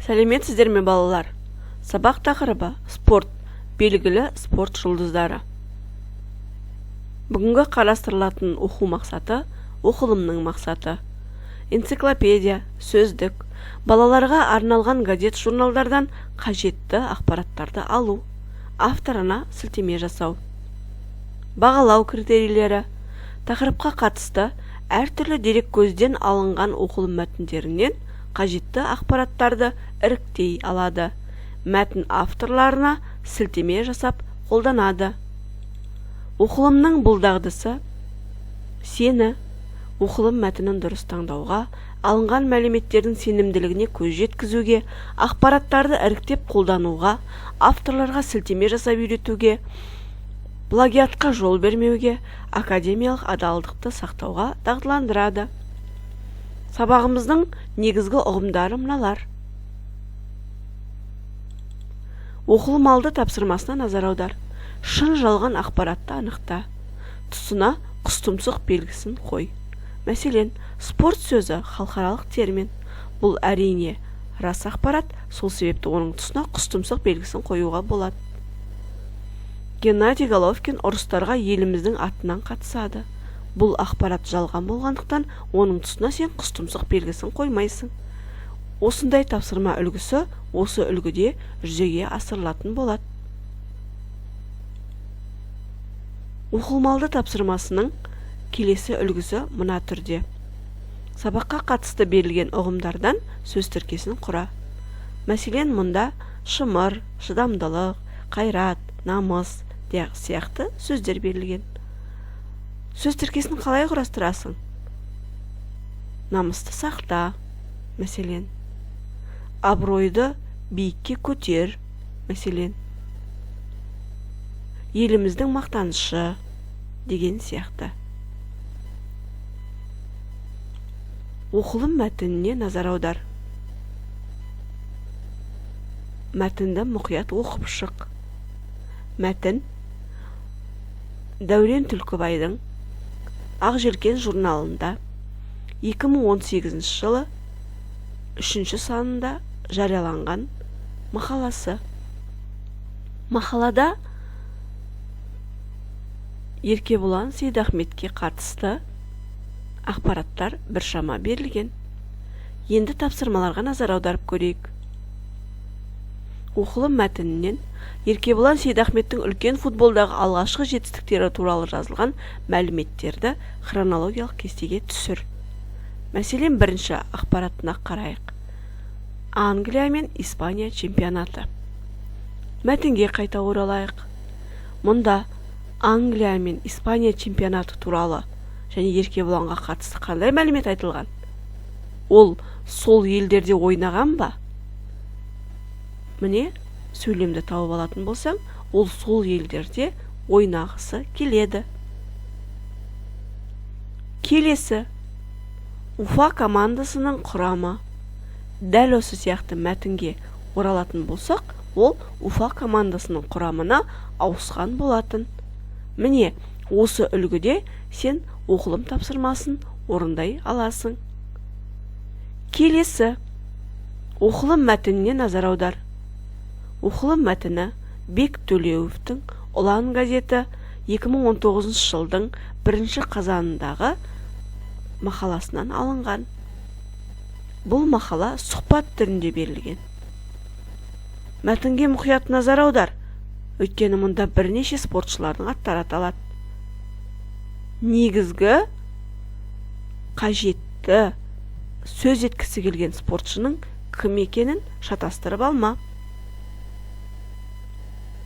Сәлеметсіздер ме, балалар? Сабақ тақырыбы: спорт, белгілі спорт жұлдыздары. Бүгінгі қарастырылатын оқу мақсаты, оқылымның мақсаты: энциклопедия, сөздік, балаларға арналған газет, журналдардан қажетті ақпараттарды алу, авторына сілтеме жасау. Бағалау критерийлері: тақырыпқа қатысты әртүрлі дереккөзден алынған оқылым мәтіндерінен қажетті ақпараттарды іріктей алады, мәтін авторларына сілтеме жасап қолданады. Оқылымның бұл дағдысы сені оқылым мәтінін дұрыс таңдауға, алынған мәліметтердің сенімділігіне көз жеткізуге, ақпараттарды іріктеп қолдануға, авторларға сілтеме жасап үйретуге, плагиатқа жол бермеуге, академиялық адалдықты сақтауға дағдыландырады. Сабағымыздың негізгі ұғымдары мыналар. Оқылым алды тапсырмасына назар аудар. Шын жалған ақпаратты анықта. Тұсына құс тұмсық белгісін қой. Мәселен, спорт сөзі халықаралық термин. Бұл, әрине, рас ақпарат, сол себепті оның тұсына құс тұмсық белгісін қоюға болады. Геннадий Головкин ұрыстарға еліміздің атынан қатысады. Бұл ақпарат жалған болғандықтан, оның тұсына сен құс тұмсық белгісін қоймайсың. Осындай тапсырма үлгісі осы үлгіде жүзеге асырылатын болады. Оқылмалды тапсырмасының келесі үлгісі мына түрде. Сабаққа қатысты берілген ұғымдардан сөз тіркесін құра. Мәселен, мұнда шымыр, шыдамдылық, қайрат, намыс сияқты сөздер берілген. Сөз тіркесін қалай құрастырасың? Намысты сақта, мәселен. Абыройды биікке көтер, мәселен. Еліміздің мақтанышы деген сияқты. Оқылым мәтініне назар аудар. Мәтінді мұқият оқып шық. Мәтін Дәурен Түлкібайдың Ақ желкен журналында 2018 жылы 3 санында жарияланған мақаласы. Мақалада Еркебұлан Сейдахметке қатысты ақпараттар біршама берілген. Енді тапсырмаларға назар аударып көрейік. Оқылым мәтінінен Еркебұлан Сейдахметтің үлкен футболдағы алғашқы жетістіктері туралы жазылған мәліметтерді хронологиялық кестеге түсір. Мәселен, бірінші ақпаратына қарайық. Англия мен Испания чемпионаты. Мәтінге қайта оралайық. Мұнда Англия мен Испания чемпионаты туралы және Еркебұланға қатысты қандай мәлімет айтылған? Ол сол елдерде ойнаған ба? Міне, сөйлемді тауып алатын болсаң, ол сол елдерде ойнағысы келеді. Келесі, Уфа командасының құрамы. Дәл осы сияқты мәтінге оралатын болсақ, ол Уфа командасының құрамына ауысқан болатын. Міне, осы үлгіде сен оқылым тапсырмасын орындай аласың. Келесі, оқылым мәтініне назар аудар. Оқылым мәтіні Бек Төлеуовтің Ұлан газеті 2019 жылдың 1 қазанындағы мақаласынан алынған. Бұл мақала сұхбат түрінде берілген. Мәтінге мұқият назар аудар, өйткені мұнда бірнеше спортшылардың аттары аталады. Негізгі қажетті сөз еткісі келген спортшының кім екенін шатастырып алма.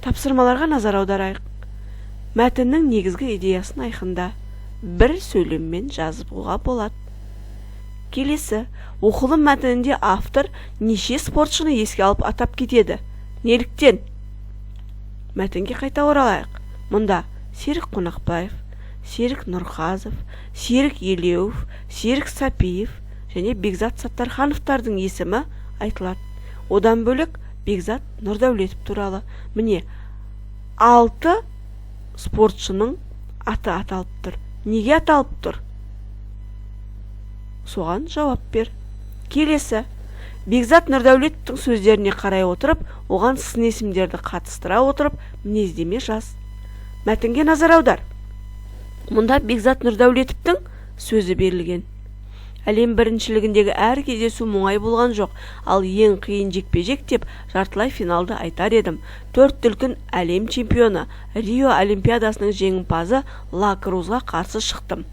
Тапсырмаларға назар аударайық. Мәтіннің негізгі идеясын айқында, бір сөйлеммен жазуға болады. Келесі, оқылым мәтінінде автор неше спортшыны еске алып атап кетеді? Неліктен? Мәтінге қайта оралайық. Мұнда Серік Қонақбаев, Серік Нұрқазов, Серік Елеуов, Серік Сапиев және Бекзат Саттархановтардың есімі айтылады. Одан бөлек Бекзат Нұрдәулетов туралы. Міне, 6 спортшының аты аталып тұр. Неге аталып тұр? Соған жауап бер. Келесі, Бекзат Нұрдәулетовтің сөздеріне қарай отырып, оған сын есімдерді қатыстыра отырып, мінездеме жаз. Мәтінге назар аудар. Мұнда Бекзат Нұрдәулетовтің сөзі берілген. Әлем біріншілігіндегі әр кездесу оңай болған жоқ, ал ең қиын жекпе-жек деп жартылай финалды айтар едім. Төрт дүркін әлем чемпионы, Рио Олимпиадасының жеңімпазы Ла Крузға қарсы шықтым.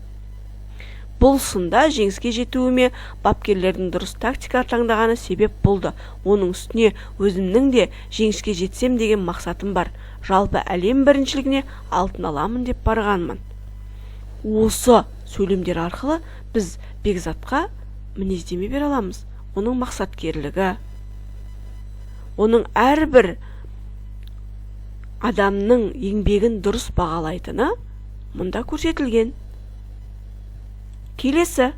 Бұл сында жеңіске жетуіме бапкерлердің дұрыс тактика таңдағаны себеп болды. Оның үстіне өзімнің де жеңіске жетсем деген мақсатым бар. Жалпы әлем біріншілігіне алтын аламын деп барғанмын. Осы сөйлемдер арқылы біз Бекзатқа мінездеме бере аламыз. Оның мақсаткерлігі, оның әрбір адамның еңбегін дұрыс бағалайтыны мұнда көрсетілген. Келесі,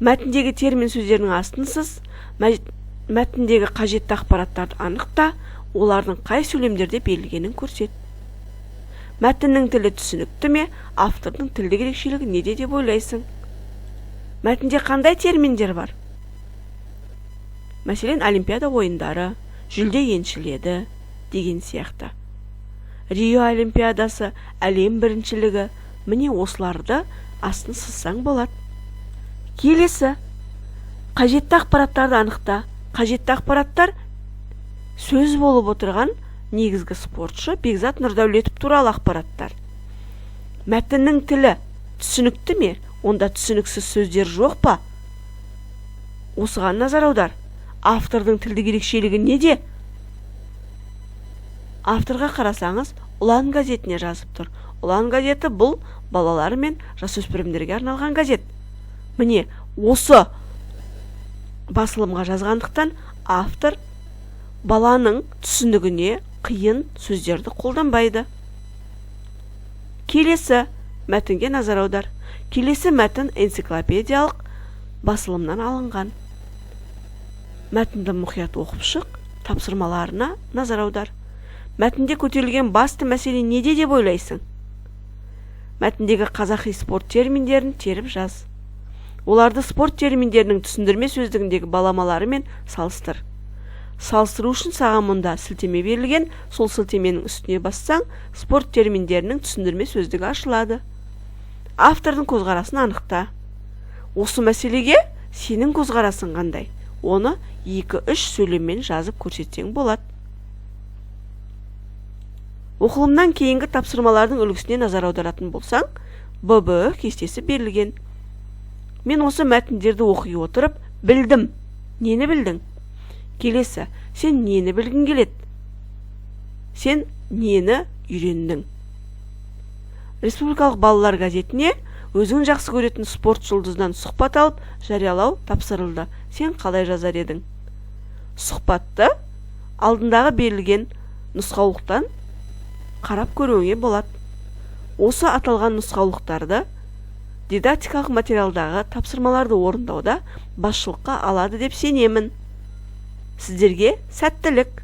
мәтіндегі термин сөздердің астын сыз, мәтіндегі қажетті ақпараттарды анықта, олардың қай сөйлемдерде берілгенін көрсет. Мәтіннің тілі түсінікті ме? Автордың тілдік ерекшелігі неде деп ойлайсың? Мәтінде қандай терминдер бар? Мәселен, Олимпиада ойындары, жүлде еншіледі деген сияқты. Рио Олимпиадасы, әлем біріншілігі, міне, осыларды астын сызсаң болады. Келесі, қажетті ақпараттарды анықта. Қажетті ақпараттар сөз болып отырған негізгі спортшы Бекзат Нұрдәулетов туралы ақпараттар. Мәтіннің тілі түсінікті ме? Онда түсініксіз сөздер жоқ па? Осыған назар аудар. Автордың тілдік ерекшелігі неде? Авторға қарасаңыз, «Ұлан» газетіне жазып тұр. «Ұлан» газеті бұл балалар мен жасөспірімдерге арналған газет. Міне, осы басылымға жазғандықтан, автор баланың түсінігіне қиын сөздерді қолданбайды. Келесі, мәтінге назар аудар. Келесі мәтін энциклопедиялық басылымнан алынған. Мәтінді мұқият оқып шық, тапсырмаларына назар аудар. Мәтінде көтерілген басты мәселе неде деп ойлайсың? Мәтіндегі қазақи спорт терминдерін теріп жаз. Оларды спорт терминдерінің түсіндірме сөздігіндегі баламаларымен салыстыр. Салыстыру үшін саған мұнда сілтеме берілген. Сол сілтеменің үстіне бассаң, спорт терминдерінің түсіндірме сөздігі ашылады. Автордың көзқарасын анықта. Осы мәселеге сенің көзқарасың қандай? Оны екі-үш сөйлеммен жазып көрсетсең болады. Оқылымнан кейінгі тапсырмалардың үлгісіне назар аударатын болсаң, ББ кестесі берілген. Мен осы мәтіндерді оқи отырып білдім. Нені білдің? Келесі, сен нені білгің келеді? Сен нені үйрендің? Республикалық балалар газетіне өзің жақсы көретін спорт жұлдызынан сұхбат алып жариялау тапсырылды. Сен қалай жазар едің? Сұхбатты алдындағы берілген нұсқаулықтан қарап көруіңе болады. Осы аталған нұсқаулықтарды дидактикалық материалдағы тапсырмаларды орындауда басшылыққа алады деп сенемін. Сіздерге сәттілік!